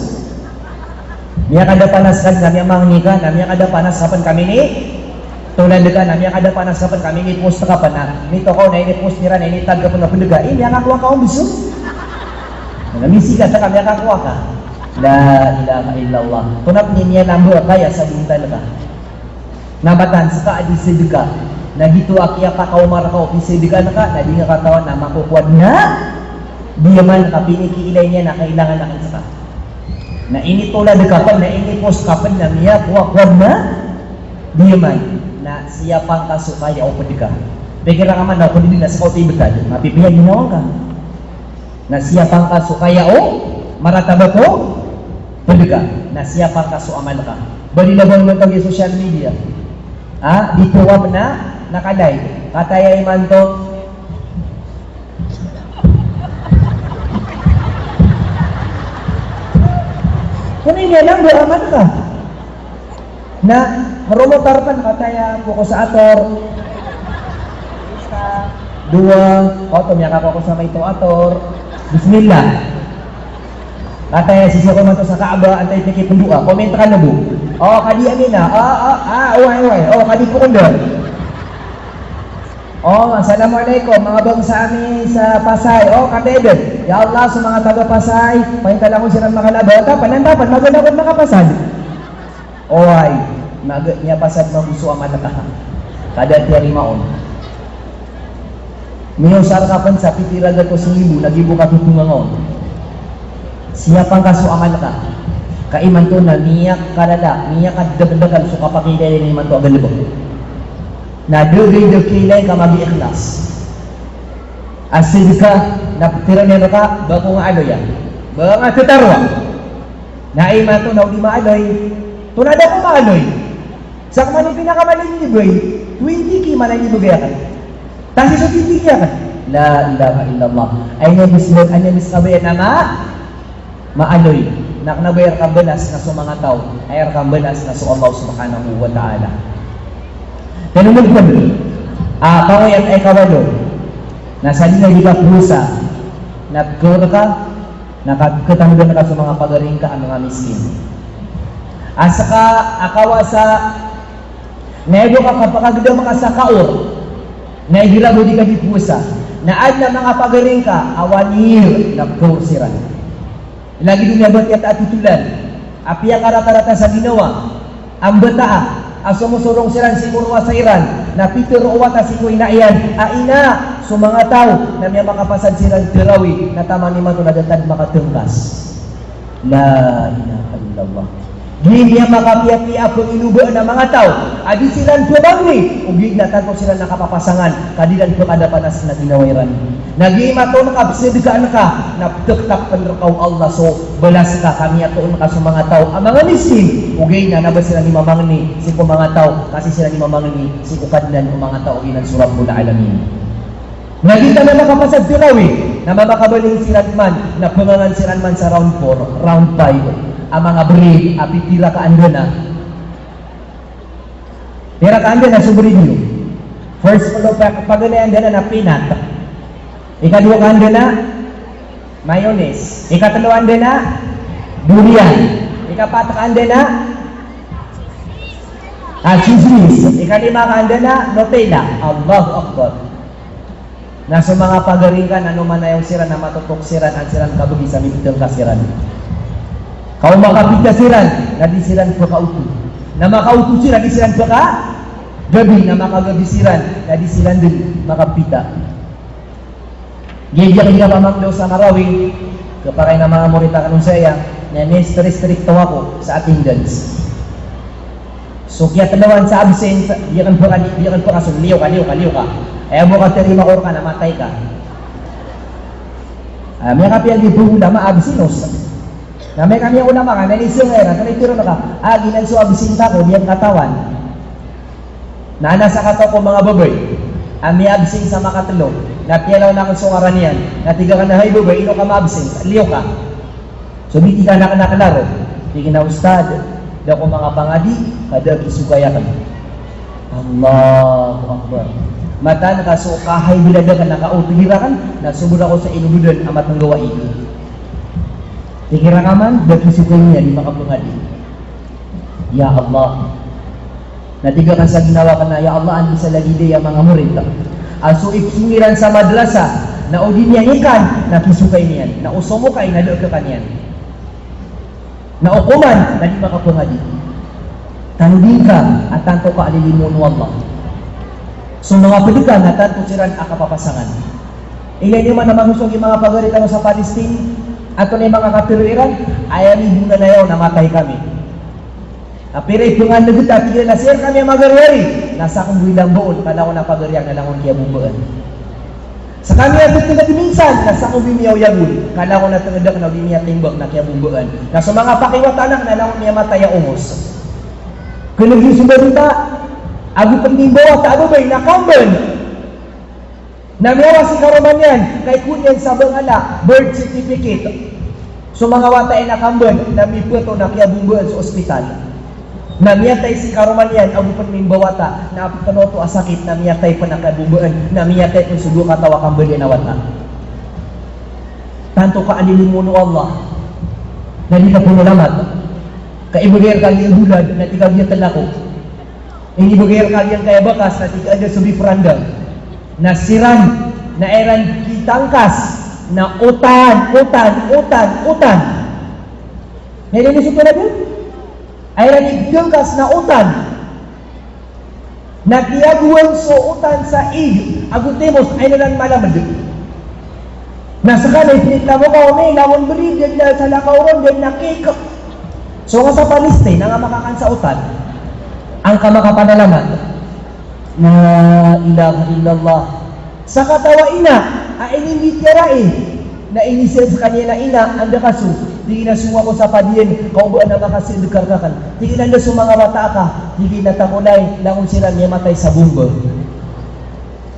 Miyakadapanas ka, na miyamangni ka, na miyakadapanas ka pn ka mini tolad ka, na miyakadapanas ka pn ka mini-post ka pn, na mitokaw na ini-post iran, na ini-tag ka pn ka pd ka, eh, miyakakowa ka on, biso. Na misigat ka, miyakakowa ka. La ilaha illallah. Tonaa pn i miyanambo a kaya sa bontal ka? Na batan, ska a di sedka. Na giyoto a kiyapakaoma rka o pisedkaan ka, na di ngka katawan a makokowa dn a diyaman ka, pinikiilay niyan a kailangan akn ska. Na initolad ka pn, na inipos ka pn, na miyakowa-kowa dn a diyaman. Na siyapa ngka so kaya o pd ka. Pikira ka man a o pd dn a ska oto i btad, mapipiya ginawa ngka. Na siyapa ngka so kaya o maratabat o pd ka. Na siyapa ngka so amal ka. Ba di labaw imanto giya social media. Ha, di pn wap na nakalive. Kataya imanto. Koni niyan a ba amal ka. Na, maromotar pn, kataya, koko sa ator. Dowa, oto, miyakakowa ko sa maito ator. Bismillah. Kataya, sisii ko imanto sa Kaaba, antaa i pkipndoa. Comment ka na bo. O, kadi amin a. A, a, a, oway, oway. O, kadi pkondar. O, assalamualaikum, manga bangsa ami sa Pasay. O, kataya dn. Ya Allah, so manga taga Pasay, paintalang ko siran makalaba. Tapan, tapan, maganakon makapasad. Oway, maga, miyapasad mambo so amal ka. Ka da tiyarima on. Miyosar ka pn sa pito ratus ribu, na gibo ka totongangan on. Siyapa ngka so amal ka. Ka imanto na miyakalala, miyakadakdakl so kapakiilay imanto a galbk. Na da gii da kiilay ka magiikhlas. A sedka na ptharoon iyan rka, ba ko nga aloy a. Ba nga tharoa. Na imanto na o di maaloy. Tonaa da ko maaloy. Sa kman o pinakamalilibay, twenty K man a inibgay akn. Tasi so twenty K akn. La ilaha illallah. Ay niyan bis, ay niyan bis kabaya na ma, maaloy. Na kna ba aya rka mbalas na so manga taw, aya rka mbalas na so Allah subhanahu wa ta'ala. Tano mo pn, a, kaoyat a ika walo. Na sa di na di ka powasa, na pkhaor ka, na ka, katangdan ka so manga pagari ngka a manga miskin. A ska a kawasa, na ibo ka kapakagdam ka sa kaor, na igira bo di ka di powasa, na adn a manga pagari ngka a one year na pkhaor siran. Lagid o miyabatiya a titolan a piyakaratarata sa ginawa a mbata a somosorong siran sii ko rowasa iran, na pitharo o wata sii ko ina iyan a, ina, so manga taw na miyamakapasad siran tarawih, na taman imanto na da tadn makatngkas. La ilaha illallah. Giya makapiyapiya a pngilobaan a manga taw a di siran pmangni, ogaid na tanto siran na kapapasangan, ka di iran pkadapan a sii na ginawa iran. Na giya imanto na kapsedkaan ka, na pthaktapen rka o Allah so balas ka, ka miyatoon ka so manga taw a manga miskin, ogaid na kna ba siran di mamangni sii ko manga taw, ka sii siran di mamangni sii ko Kadnan o manga taw, ogaid na so Rabbul Alamin. Na giyoto a makapasad tarawih, na mamakabaling siran man, na pngangan siran man sa round four, round five, a manga bri a pipira ka anda na. Pira ka anda na so bri iyo? First floor pa, paganay anda na, na peanut. Ikadowa ka anda na mayonnaise. Ikatlo anda na durian. Ikapat ka anda na, ah, chismis. Ikalima ka anda na Nutella. Allahu Akbar. Na so manga pagari ngka na anoman a ayaw siran na matotok siran an siran kabgi sa mibtng ka siran. Ka o makapita siran na di siran pkaoto. Na makaoto siran, di siran pkagabi, na makagabi siran na di siran dn makapita. Giya, giya, giya pamangdaw sa Marawi, kapakay na manga morit akn on saya, na mistri-, stricto ako sa attendance. So kiyatloan sa absent, di akn pka, di akn pka, so liyo ka, liyo ka, liyo ka. Aya bo ka tiyarima ko rka na matay ka. Ah, miyakapiya giya bo ulama absent, os. Na amay ka miyaulama ka, na inisngay ka, na ipiro na ka, ah, giyanan so absent ako, di akn katawan. Na adn a sakataw ko manga babay a miyabsent sa makatlo, na piyalawan akn so ngaran iyan, na tig akn a, "Hay babay, ino ka mabsent? Liyo ka." So di tig akn a klaro, tig iyan a, "Ustad, da ako mangapangadi, ka da a kisokay akn." Allahu Akbar. Mataan ka so ka-high blood akn na kaoto iran, na sobra ko sa ino blood a matnggaw a ig. Tig iran ka man, da a kisokay niyan di makapangadi. Ya Allah. Na tig akn sa ginawa akn na, ya Allah, anda sa lagid aya manga morit a so ipsong iran sa madrasa, Na o di niyan ikan, na kisokay niyan. Na o somokay, na da a khakan iyan. Na o koman, na di makapangadi. Tano di ngka a tanto ka a lilimoon o Allah. So manga pd ka na tanto siran a kapapasangan. Ilay niyo man a magoso i manga pagari tano sa Palestine, antonaa i manga katharo iran, aya mibonan iyan na matay kami. Na pira i pngan'g ta, tig iran a sii rkami a magariari, na sakn bo i lamba on, ka langon a pagari akn na langon kiyabombaan. Skami a tngd minsan, na sakn bo i miyaoyag on, ka langon a tngd akn na o di miyatimbak na kiyabombaan. Na so manga pakiwata akn na langon miyamatay a ongos. Kn'g iyo so barita, ago pn i mbawata a babay na kamban. Na miyawa si karoma niyan, ka ikowa niyan sa Bangala, birth certificate. So manga wata iyan a kamban, na mipto na kiyabombaan so ospital. Na miyatay si karoma niyan, ago pn i mbawata, na pn oto a sakit, na miyatay pn a kiyabombaan, na miyatay pn so dowa kataw a kamban iyan a wata. Tanto ka a lilimoon o Allah, na di ka pn malamat. Ka ibgay rka giya bolad, na di ka giya tlako. Inibgay rka giyangkaya bakas na tig a da so befriend. Na siran, na iran kitangkas, na otan, otan, otan, otan. Na iran isoto na dn? Iran itangkas na otan. Na kiyagowan so otan sa ig, ago timos, ay na ran malamd. Na skaniyan i pinitlamo ka, o mi, langon bri, da dn a salakaw ron, da dn a cake. So nga sa Palestine, na nga makakan sa otan. An ka makapanalamat. La ilaha illallah. Sakataw a ina a inimbitiyara i, na inisir skaniyan a ina, anda ka so? Tig iyan a song ako sa padiyan, ka o ba na makasindg ka rkakn. Tig iyan a anda so manga wata aka? Tig iyan a takolay, langon siran miyamatay sa bomba.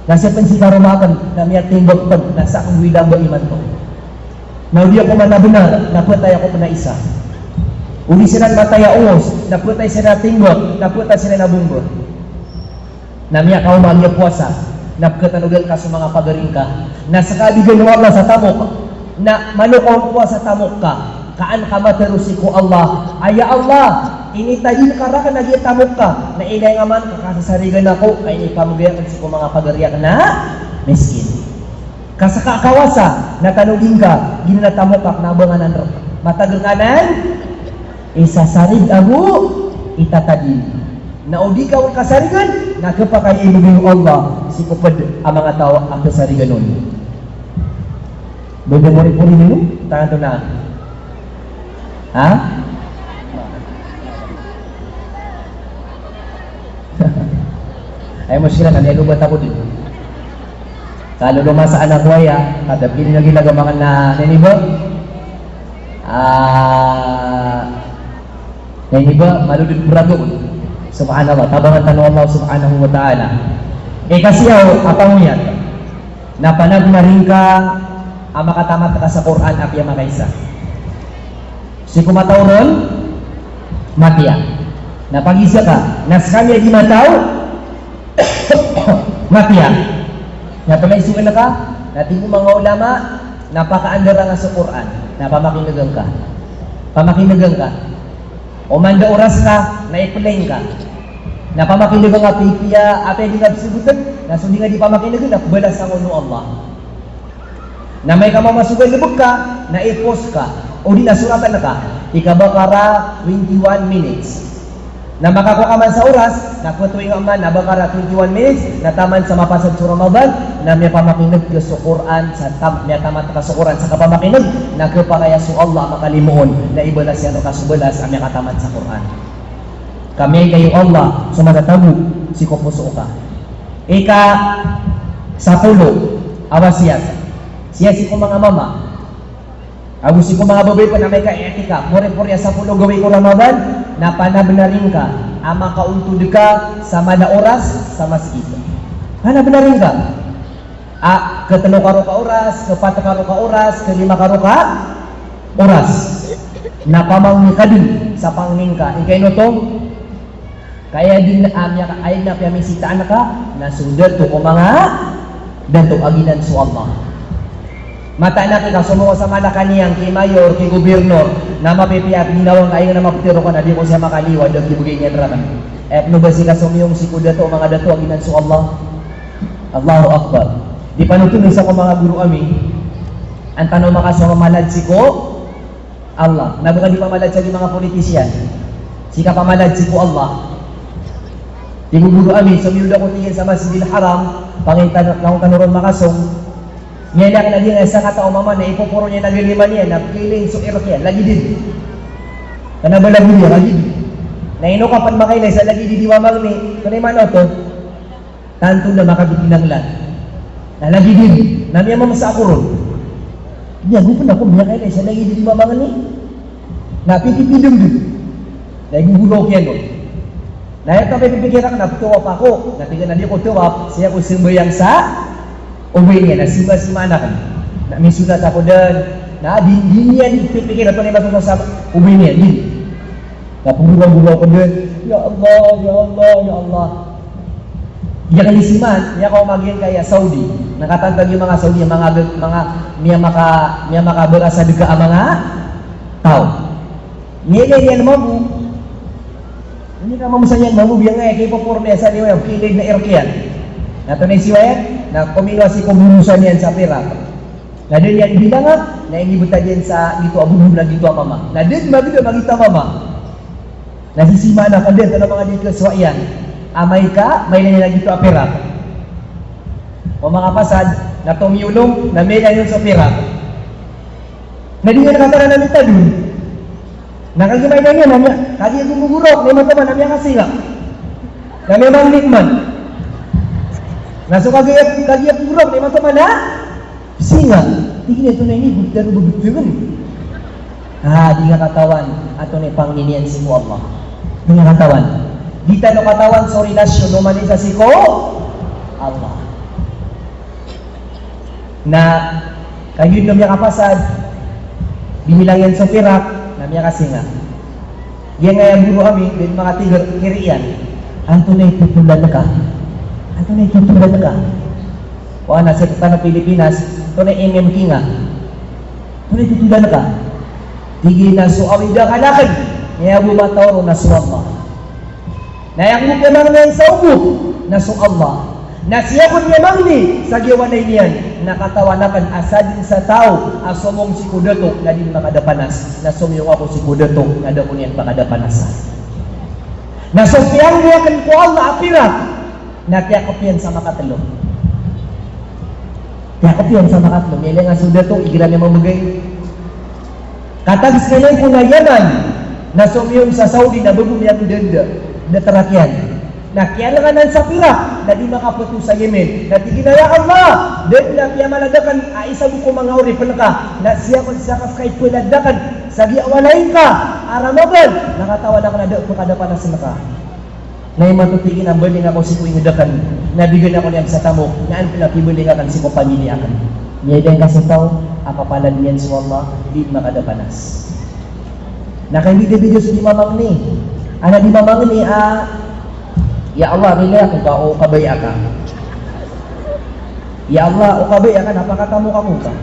Na sii pn si karoma akn, na miyatimbak pn, na sakn bo i lamba imanto. Na o di ako manabnar, na phatay ako pn a isa. O di siran matay a ongos, na phatay siran a timbak, na phatay siran a bomba. Na miyakaoma a miyapowasa, na pkhatanogan ka so manga pagari ngka. Na ska a bigan o Allah sa tamok, na malokaw ko a sa tamok ka. Ka an ka matharo sii ko Allah a, ya Allah, initadin ka rakn a giya tamok ka, na ilay nga man ka kasasarigan ako, ka inipamgay akn sii ko manga pagari akn a miskin. Ka ska a kawasa, na tano di ngka, giyanan a tamok ka, kna a ba nga nan rk. Matag rk anan isasarig ago itatadin. Na o di ka on kasarigan, na khapakay a ibgay o Allah sii ko pd a manga taw a khasarigan on. Bebe mo ri puri nino, tangan to na. Ha? Ay, muskila na, niya lubat ako din. Kalo lomasa anak ko aya, kada pili na ginaga makan na niniba. Ah, niniba, maludud brago. Subhanallah, tabangan tano Allah subhanahu wa ta'ala. Eh, kasi yaw, apa mo yan? Na panabnar ingka a makatamat ka sa Qur'an a piyamakaisa. Sii ko mataw ron, matiya. Na pagiza ka, na skami a di mataw, matiya. Na pamaisoan ka, na tig o manga ulama, na pakaandar nga so Qur'an, na pamakin'gan ka. Pamakin'gan ka. Oman da oras ka, na i-play ngka. Na pamakin'gan ka, pipiya, apiya di nga pzabotn, na so di nga di pamakin'gan, na pbalasan on o Allah. Na amay ka mamasogan lbk ka, na i-pause ka. O di na soratan ka, ika Baqarah twenty-one minutes. Na makakowa ka man sa oras, na ptowi nga man a Baqarah twenty-one minutes, na taman sa mapasad so Ramadan, na miyapamakin'g ka so Qur'an, sa tam-, miyatamat ka so Qur'an sa kapamakin'g, na khapakay a so Allah a makalimo on, na ibalas iyan rka so balas a miyakatamat sa Qur'an. Ka miyaingka o Allah so matatago sii ko poso ka. Ika sapolo a wasiyat. Sii sii ko manga mama ago sii ko manga babay pn a amay ka i'tikaf, pori-pori a sapolo gawii ko Ramadan, na panabnar ingka a makaontod ka sa mala a oras sa masgit. Panabnar ingka a khatlo ka ro ka oras, khapat ka ro ka oras, khalima ka ro ka oras. Na pamangni ka dn sa pangni ngka. Ika ino oto? Ka aya dn a miyaka, aya dn a piyamisitaan ka na so dato ko manga dato a giyanan so Allah. Mataan a ki ka somowa sa Malacañang, ki mayor, ki gobirnor, na mapipiya a ginawa ngka, aya na maptharo ka na di ko siya makaliwa, da a kibgay niyan rakn. Aya pn o ba sii ka somiyong sii ko dato, manga dato a giyanan so Allah. Allahu Akbar. Di panothol sa ko manga guro ami, an tano makasowa mamalad sii ko Allah. Na ba ka di pamalad sa di manga politician, sii ka pamalad sii ko Allah. Di ko guro ami, somiyod ako tig iyan sa Masjidil Haram, pangin tano, langon tano ron makasong. Miyailay akn a di nga sakataw a mama na ipoporo niyan a galima niyan na pkhailay so irq iyan, lagid iyan. Kna ba lagid iyan, lagid iyan. Na ino ka pn makailay sa lagid i di mamangni, kna i maana oto. Tanto na makabitnanglan. Na lagid iyan, na miyamamsa ako ron. Di ako pn ako miyakailay sa lagid i di mamangni. Na pitipidm dn. Na igogolaw kiyan on. Na aya pipikir akn na ptawaf ako. Na tig iyan a di ako tawaf, sii ako sambayang sa obay niyan, na simba-simba akn. Na misonat ako dn. Na di, di niyan pipikir antonaa i masosowa sa obay niyan, di. Na pnggolawgolaw ako dn, "Ya Allah, ya Allah, ya Allah." Iya kanisimba, miyakaoma giyangkaya Saudi. Na katawan tano a manga Saudi, manga, manga, miyamaka, miyamakabarasa dn ka a manga taw. Miyailay niyan mambo. Ini ka mambo sa niyan mambo, giyangkaya kipoporo niyan sa niyan, pkhailay na irq iyan. Na antonaa i siyowa iyan, na kominowa sii ko bolosan iyan sa pirak. Na da niyan bilanga, na inibtad iyan sa giyoto a bobob na giyoto a mama. Na da dn magdam a giyoto a mama. Na sisimba na kna da dn antonaa manga di kasowa iyan. Amay ka mailay niyan a giyoto a pirak. O makapasad, na tomiyolong, na miyailay niyan so pirak. Na di niyan katawan a mita dn. Na kagiya mailay niyan, na miya, kagiya gomogorok, na imanto man na miyakasinga. Na miyamangni man. Na so kagiya, kagiya pnggorok, na imanto man na singa. Tig iyan a antonaa ini, btad o ba btad. Ah, di nga katawan a antonaa i pangni niyan sii ko Allah. Di nga katawan. Di tano katawan so relasyon o manosiya sii ko Allah. Na kagiya dn miyakapasad, binilang iyan so pirak, na miyakasinga. Giyangkaya guro ami, da dn makatharo, kiri iyan. Antonaa i thotolan ka? Antonaa i thotolan ka? Oway, na sii tano Pilipinas, antonaa i M M King ka? Antonaa i thotolan ka? Tig iyan a so awid a kalk akn, aya bo matao ron na so Allah. Na aya ko miyamangni sa ogot na so Allah. Na sii ako miyamangni sa giya walay niyan, na katawan akn a sadn sa taw a somiyong sii ko dato na di makadapanas, na somiyong ako sii ko dato na da ako niyan pakadapanasa. Na so piyangni akn ko Allah a pirak, na tiyakp iyan sa makatlo. Tiyakp iyan sa makatlo, miyailay nga so dato, igira niyan mamgay. Katag skaniyan ko na Yaman, na somiyong sa Saudi na bago miyagoda, da trak iyan. Na kiyalngan anan sa pirak, na di makapto sa Yemen. Na tig iyan a, "Ya Allah, da dn a piyamalad akn a isa bo ko manga oripn ka, na sii ako, sii ka skaniyan palad akn sa giya walay ngka a Ramadan, na katawan akn a da a pakadapanas ngka." Na imanto tig iyan a mbaling ako sii ko ingd akn, na bigan ako niyan sa tamok, na an pn a pibaling akn sii ko pamilya akn. Miyailay ngka so taw a kapalad iyan so Allah, di makadapanas. Na kambidabida so di mamangni. Ana di mamangni a, "Ya Allah, rilai ako ka o kabaya ka. Ya Allah, o kabaya ka na pakatamok ako ka.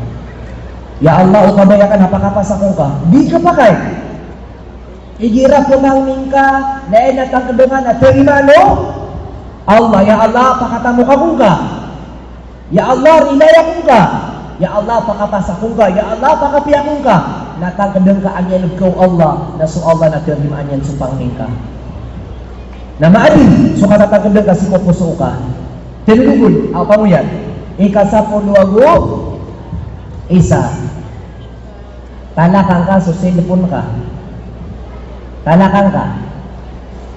Ya Allah, o kabaya ka na pakapas ako ka." Di kapakay. Igira pmangni ngka, na aya na tangkd ngka na tarimaan o Allah, "Ya Allah, pakatamok ako ngka. Ya Allah, rilai ako ngka. Ya Allah, pakapas ako ngka. Ya Allah, pakapiya ako ngka." Na tangkd ngka a miyalb ka o Allah, na so Allah na tarimaan iyan so pangni ngka. Na maadn so katatangkd ngka sii ko poso ka. Tlo dn a pangoyat. Ikasapolo ago isa. Talakang ka so cellphone ka. Talakang ka.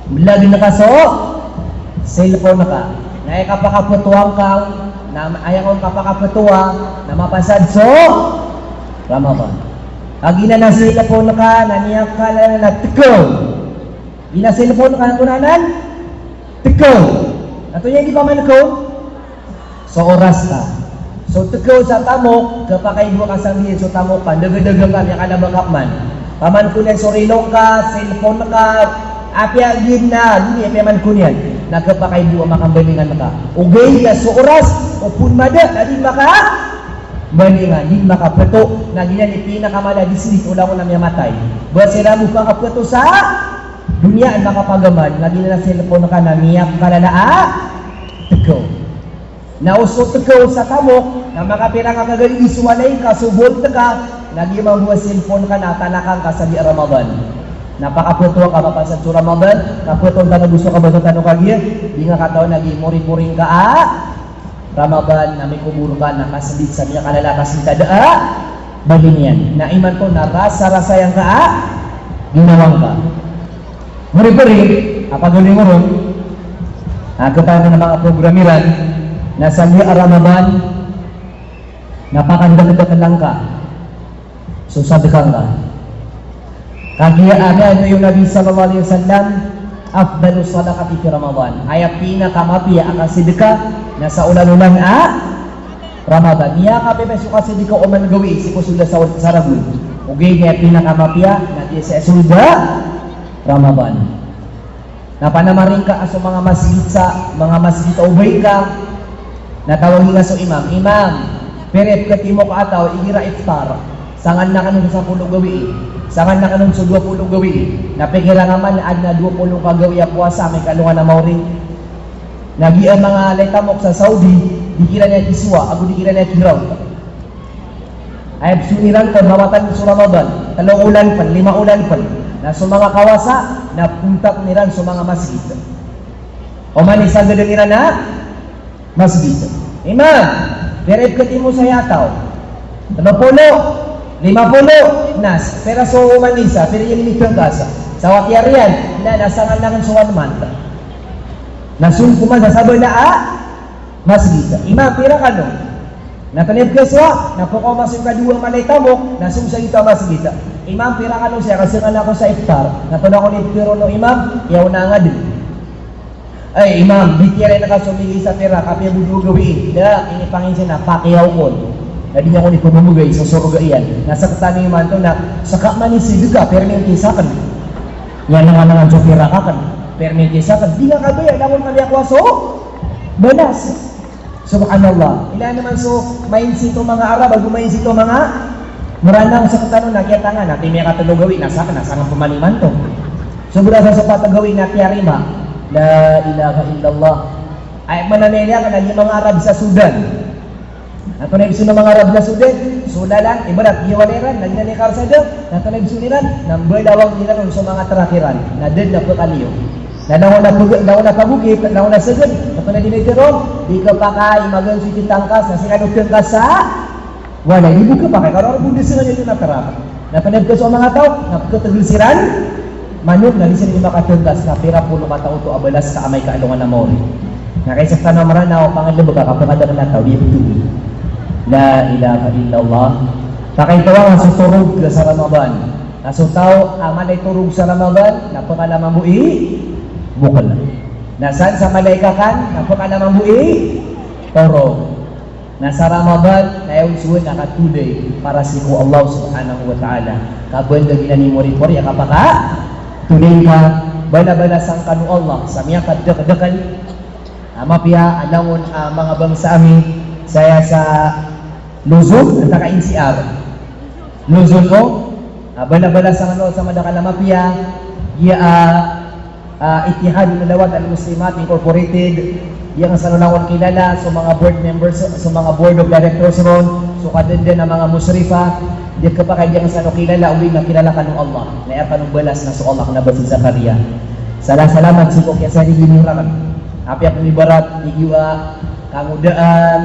Blagn ka so cellphone ka. Na aya kapakaptowa ngka, na aya ngka kapakaptowa na mapasad so Ramadan. Kagiya na cellphone ka na miyakalala na tkaw. Giya na cellphone ka na antonaa nan? Tkaw. Antonaa i di pamankaw? So oras ka. So tkaw sa tamok, khapakay bo a kasanggiyan so tamok ka, dagadaga ka, miyakalaba ka pman. Pamankaw niyan so rilo ngka, cellphone ka, apiya giya na, di apiya pamankaw niyan. Na khapakay bo a makambalingan ka. Ogaid na so oras, o pn mada, na di makambalingan, di makapto, na giyanan i pinakamala a dislis o langon a miyamatay. Ba siran bo pakapto sa doniya a makapagamal, na giyanan a cellphone ka na miyakalala a tkaw. Na o so tekaw sa tamok, na makapira nga kagaligi so walay ka, so volt ka, na di mambo a cellphone ka na talakan ka sa di Ramadan. Na pakapotowa ka mapasad so Ramadan, na potowa tano bo so kabasa tano kagiya, di nga katawan a di mori-moring ka a Ramadan, na mikobor ka na kasbit sa miyakalala ka sii ka da a badin iyan. Na imanto na rasa-rasayan ka a ginawa ngka. Mori-mori, a pagawing oron, a kepara na manga program iran, na sa di a Ramadan, na pakandakdakelan ka so sadka ngka. Kagiya a aya tig o Nabi sallallahu alaihi wasallam, "Afdalus sadaqati fi Ramadan." Aya pinakamapiya a kasadka na sa olan-olan a Ramadan. Miyakapipay so kasadka oman gawii sii ko solda sa, sa ragon. Ogaid na aya pinakamapiya na di sa solda Ramadan. Na panamaring ka a so manga masgit sa, manga masgit a obay ka, na tawagi nga so imam, "Imam, pira i pkhatimo ka a taw igira iftar? Sangan akn on so sapolo gawii, sangan akn on so dowa polo gawii." Na pikira nga man a adn a dowa polo ka gawii a powasa amay ka alongan a maori. Na giya manga lay tamok sa Saudi, di kiran iyan kisowa, ago di kiran iyan kiraw. Aya bson iran pn, mawatan so Ramadan, tlo olan pn, lima olan pn, na so manga kawasa na pontakn iran so manga masgit. Oman i sagadan iran a masgit. "Imam, pira i pkhatimo saya a taw? Tlo polo, lima polo, nas, pira so oman isa, pira iyan i mitngkas sa wati a riyal?" Na, na sangan akn so one month. Na song ko man sa sabala a masgit. "Imam, pira kano?" Na tano i pkhasowa, na pkaoma so ikadowa a mala i tamok, na song sa giyoto a masgit. "Imam, pira kano saya, ka sangan ako sa iftar?" Na tano ako i pkharoon o imam, iyaw na angadn. "Ay, imam, di kiran ka so migay sa pira, kapiya bo dowa gawii." "Da, inipanginsan na pakiyaw kon. Na di niyan kon ipmbgay so sorga iyan." Na sktano imanto na, "Ska man i sadka, pira miyangki sakn? Iyan na nga so pira kakn, pira miyangki sakn. Di nga kabaya, langon ka miyakowa so balas." Subhanallah. Ilaya niyo man so mindset o manga Arab ago mindset o manga Mranaw. Sktano na kiyatangan, na tig iyan a katlo gawii, na sakn, na sangan pman imanto. Sobra sa so pat a gawii na kiyarima. La ilaha illallah. Aya pman a miyailay akn na giya manga Arab sa Sudan. Na tonaa i bson o manga Arab sa Sudan, so lalan, ibarat giya walay iran, na giyanan i karsada, na tonaa i bson iran, na mbalawang iran on so manga trak iran, na da dn a pkaliyo. Na langon a pag-, langon a pagokit, langon a sagad, na tonaa i dii na iteron, di khapakay, magaan so ititangkas, na sii kano tangkas sa walay, di bo khapakay, ka roo bo dn sa nganin na trak. Na pnabkas o manga taw, na pkhatgl siran manok, na di siran di makatangkas, na pira polo ka taw oto a balas ka amay ka alongan a maori. Na kaisa sktano a Mranaw, pangalb ka, ka pkadakl a taw, di btogn. La ilaha illallah. Pakaitaw a so torog sa Ramadan. Na so taw a mala i torog sa Ramadan, na pkalaman bo i bokl. Na san sa mala i kakan, na pkalaman bo i torog. Na sa Ramadan, na aya on so na katoday para sii ko Allah subhanahu wa ta'ala. Ka ba dn giyanan i mori-mori a kapakatoday ka, balabalasan kano o Allah sa miyakadakdakl a mapiya a langon a manga bangsa ami, saya sa Luzon, antaa ka N C R. Luzon o, a, balabalasan kano sa madakl a mapiya, giya, a, a, Ittihad Nadawat Al-Muslimat Incorporated, di nga san on langon kilala so manga board members, so manga board of directors ron, so kadaklan a manga musrifa, di khapakay di nga san on kilala, ogaid na kilala kano o Allah, na aya kano balas na so Allah, kna ba si Zakaria. Sala-, salamat sii ko kiyasarigi niyo rakn. Apiya pn ibarat, di giya kangodaan,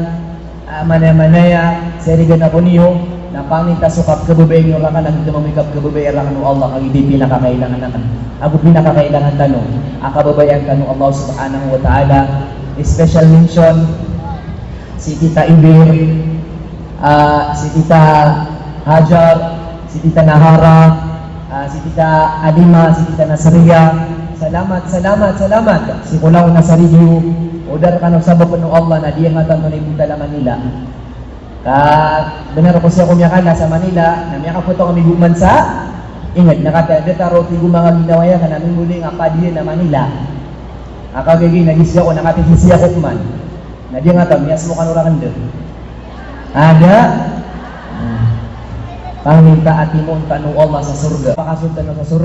a, manaya-manaya, sarigan ako niyo, na pangnin ta so kapkhababayai niyo rakn, a giyoto mambo i kapkhababayai rakn o Allah, kagiya di pinakakailangan akn. Ago pinakakailangan tano a kababayaan tano o Allah subhanahu wa ta'ala. Special mention si Tita Ibir, a, si Tita Hajar, si Tita Nahara, a, si Tita Alima, si Tita Nasria. Salamat, salamat, salamat sii ko langon a sarigi iyo. O da rkano sabapn o Allah na di nga tanto na ibontal a Manila. Ka bnar ko sii ko miyakala sa Manila, na miyakapoon kami goman sa ingd, na katii a datar o tig o manga ginawaya ka na mimboling a padiyan a Manila. A kagiya na di sii ko, na katii sii ko pman. Na di nga tanto, miyasmo kano rakn da. Ada. Pangnin ta a timoon tano o Allah sa sorga. Pakasold tano sa sorga.